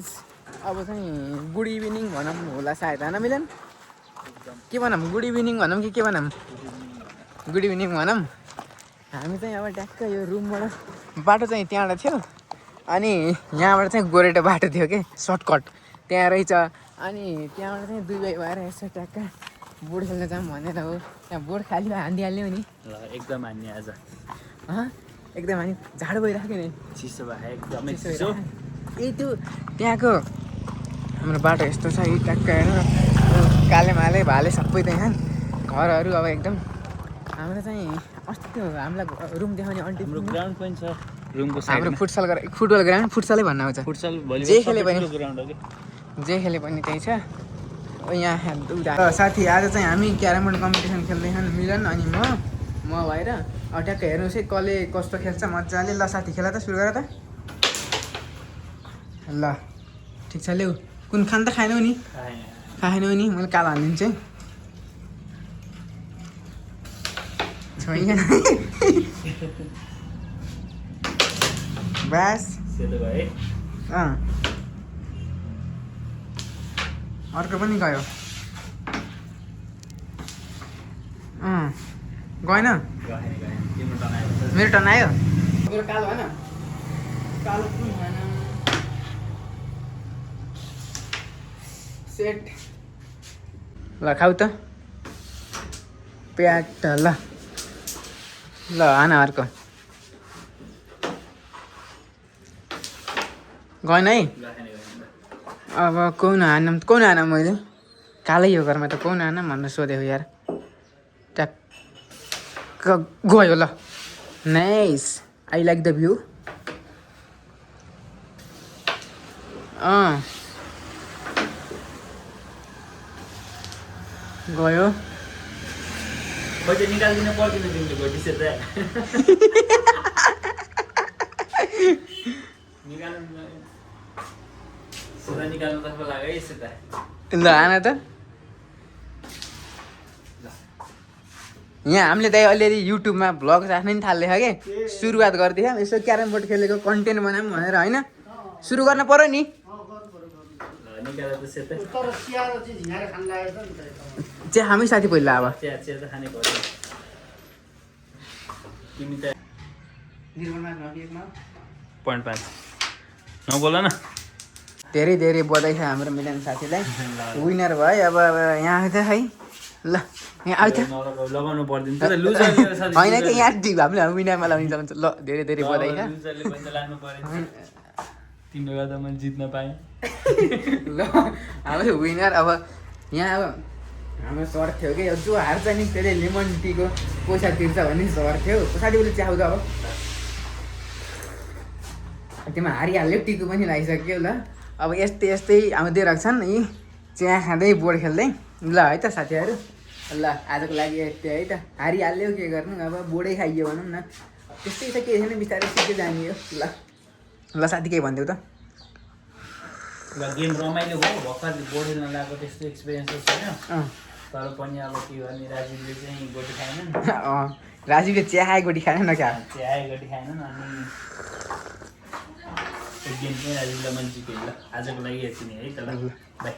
अब चाहिँ good evening भनौँ होला सायद होइन मिलन के भनौँ गुड इभिनिङ भनौँ कि के भनौँ गुड इभिनिङ भनौँ हामी चाहिँ अब ट्याक्क यो रुमबाट बाटो चाहिँ त्यहाँबाट थियो अनि यहाँबाट चाहिँ गोरेटो बाटो थियो कि सर्टकट त्यहाँ रहेछ अनि त्यहाँबाट चाहिँ दुई भाइ भएर यसो ट्याक्क बोर्ड खेल्न जाऊँ भनेर हो त्यहाँ बोर्ड खाली हानिहाल्यो नि एकदम हान्ने आज एकदम हानि झाडो भइराख्यो नि चिसो भयो एकदमै चिसो ए त्यो त्यहाँको हाम्रो बाटो यस्तो छ यी ट्याक्क हेर्नु काले माले भाले सबै त्यहाँ घरहरू अब एकदम हाम्रो चाहिँ अस्ति त्यो हामीलाई रुम देखाउने अन्टी ग्राउन्ड पनि छ रुमको हाम्रो फुटबल ग्राउन्ड फुटसलै भन्न आउँछ फुटसल जे खेले पनि ग्राउन्ड हो जे खेले पनि त्यही छ यहाँ साथी आज चाहिँ हामी क्यारम बोर्ड कम्पिटिसन खेल्दैछन् मिलन अनि म भएर ट्याक्क हेर्नुहोस् है कसले कस्तो खेल्छ मजाले ल साथी खेला त सुरु गर त ल ठिक छ ल्याउ कुन खान त खाएनौ नि खाएनौ नि मैले कालो हालिदिन्छु है बास अर्को पनि गयो गएन मेरो टर्न आयो मेरो कालो होइन कालो कुन भएन सेट ल खाऊ त प्याट ल आना अर्को गएन है अब कौन हान मैले कालै यो घरमा त कौन हान भनेर सोधेको यार ट्याक्क गयो ल nice I like the view गयो निकालिदिनु पर्दैन तिमीले घोटी सेत निकाल्नु त लाग्यो है सेता ल आना त यहाँ हामीले त अलिअलि युट्युबमा भ्लग राख्न नि थाल्दैछ कि सुरुवात गरिदिएँ यसो क्यारम बोर्ड खेलेको कन्टेन्ट बनाऊँ भनेर होइन सुरु गर्न पर्यो नि चिया हामी साथी पहिला अब नबोल न धेरै धेरै बधाई छ हाम्रो मिलन साथीलाई विनर भयो अब यहाँ आउँछ है ल यहाँ आउँछ लगाउनु पर्दैन होइन कि यहाँ हामीले विनरमा लगाउने चलाउँछ ल धेरै धेरै बधाई छ तिम्रो गर्दा मैले जित्न पाएँ ल हाम्रो विनर अब यहाँ अब हाम्रो सर थियो कि जो हार्छ नि त्यसले लेमन टीको पैसा तिर्छ भन्ने सर थियो साथी उसले च्याउँछ अब त्यसमा हारिहाल्यो टिको पनि लगाइसक्यो ल अब यस्तै यस्तै आउँदै रहेछन् यी चिया खाँदै बोर्ड खेल्दै ल है त साथीहरू ल आजको लागि यस्तै है त हारिहाल्यो के गर्नु अब बोर्डै खाइयो भनौँ न त्यस्तै छ केही छैन बिस्तारै सिक्दै जाने हो ल साथी केही भनिदेऊ त गेम रमाइलो भयो भर्खर बोर्ड खेल्न लगाएको त्यस्तो एक्सपिरियन्स छैन तर पनि अब के गर्ने राजीवले चाहिँ गोटी खाएनन् राजीवले चिया खाए गोटी खाएन न क्या चिया खाए गोटी खाएनन् अनि गेम चाहिँ राजीवलाई मैले जितेँ ल आजको लागि यति नै है त ल बाई